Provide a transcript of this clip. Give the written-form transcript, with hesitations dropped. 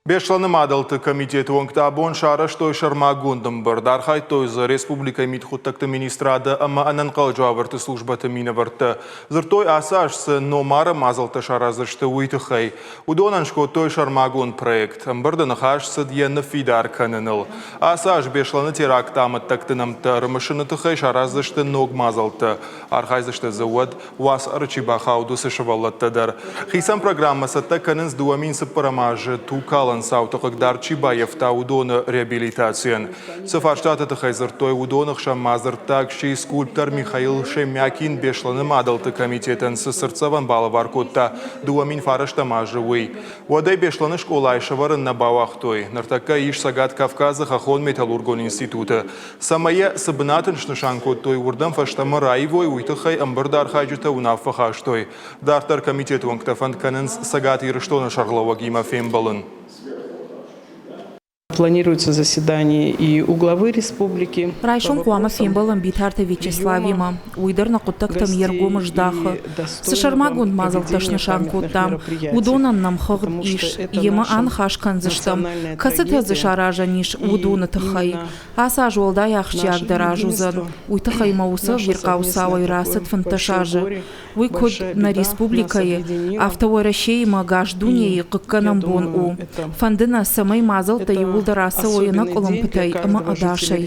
Беслӕны мадӕлты комитеты уӕнгтӕ абон сарӕзтой сӕрмагонд ӕмбырд. Архайдтой дзы республикӕйы мидхъуыддӕгты министрады ӕмӕ ӕнӕнхъӕлӕджы уавӕрты службӕты минӕвӕрттӕ. Дзырдтой, ацы аз цы номары мадзӕлттӕ сараздзысты, уый тыххӕй. Уыдонӕн скодтой сӕрмагонд проект. Ӕмбырды ныхас цыд йӕ ныффидар кӕныныл. Ацы аз Беслӕны теракты амӕттӕгты нӕмттӕ ӕрымысыны тыххӕй сараздзысты ног мадзӕлттӕ. Архайдзысты дзы уӕд уацары чи бахауд, уыцы сывӕллӕттӕ дӕр. Хицӕн программӕ цӕттӕ кӕнынц 2004 азы тугкалӕн цауты хъыгдард чи баййӕфта, уыдоны реабилитацийӕн. Цы фарстаты тыххӕй дзырдтой, уыдоны хсӕн ма дзырддаг сси скульптор Михаил Шемякин Беслӕны мадӕлты комитетӕн цы цыртдзӕвӕн балӕвар кодта 2009 азы, уый. Уӕдӕй Беслӕны скъолайы сӕвӕрын нӕ бауагътой. Ныртӕккӕ ис Цӕгат Кавказы хӕххон-металлургон институты. Цӕмӕй йӕ цы бынат ын снысан кодтой, уырдӕм фӕстӕмӕ раивой, уый тыххӕй ӕмбырды архайджытӕ уынаффӕ хастой. Дарддӕр комитеты уӕнгтӕ фӕнд кӕнынц Цӕгат Ирыстоны сӕргълӕууӕгимӕ фембӕлын. Планируется заседание и у главы республики. Райсом хъуамӕ фембӕлӕм Битарты Вячеславимӕ. Уый дӕр нӕ хъуыддӕгтӕм йе ргом здахы. Цы сӕрмагонд мадзӕлттӕ снысан кодтам, уыдонӕн нӕм хыгъд ис. Йемӕ аныхас кӕндзыстӕм, кӕцытӕ дзы саразӕн ис, уыдоны тыххӕй. Ацы аз уӕлдай ахсджиагдӕр аз уыдзӕн. Уый тыххӕй мӕ уыцы ӕвирхъау цауӕй рацыд 15 азы. Уый куыд нӕ республикӕйы, афтӕ Уӕрӕсеимӕ ӕгас дунейы хъыггӕнӕн бон у. Фӕнды нӕ, цӕмӕй мадзӕлттӕ иууылдӕр ацӕуой ӕнӕкъуылымпытӕй ӕмӕ ӕдасӕй.